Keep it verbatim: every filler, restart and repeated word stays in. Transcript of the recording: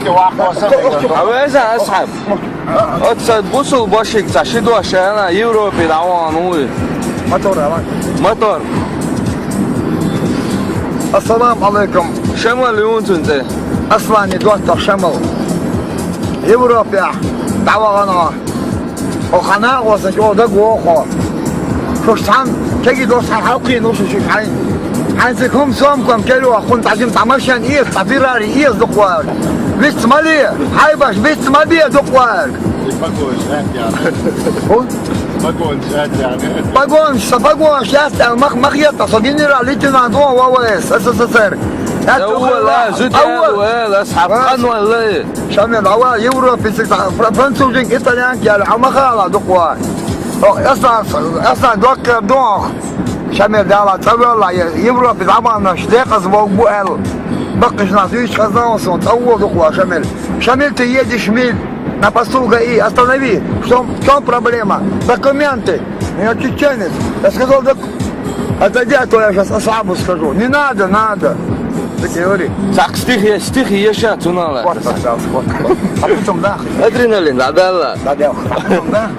Хьавеза, асхьаб? Оццад бусул башик ца ши дош аьлла, Европе дӀаван уй. Мотор ала. Мотор. Ассаламу алейкум. Шамал юнцун цӀе. Аслани доттагӀа Шамал. Европе дӀавагӀана. Оха нагӀоса чӀо даг вохо. Шуш цхьан кеги дос хьан хьалкхийна ушу шуш хьайн. Хьайн цига хӀум сомкам керо хун цхьа жим цхьа машен иэс, цхьа Феррари иэс дукхвар. Виц ма ле, хьайбаш виц ма бе дукхвар. Погонаш атя. Ху? Погонаш атя. Погонаш, са погонаш яц, мах, мах ятта, со генерал-лейтенант вон В В С, С С С Р. Э, ула, зуд, э, ула, э, ас хьаб, ас ханван ле. Шамил, ава Европе цига фра-, французин, итальянк яла, ама хала дукхва. О, эсан, эсан доккер дон. Шамил, дала цавелла, Европе заманаш декъаз вог бу эл. Баккышна зуич хазан сон, цавол дукхва, Шамил. Шамил, ты едешь миль на посуга и останови. Что, в чем проблема? Документы. Я чеченец. Я сказал, так, отойди, а то я сейчас ослабу скажу. Не надо, надо. Так говори. Так стих есть, стих есть, я цунала. Вот, пожалуйста, вот, вот. А потом, да? Адреналин, да, да, да. Да, да. А потом, да?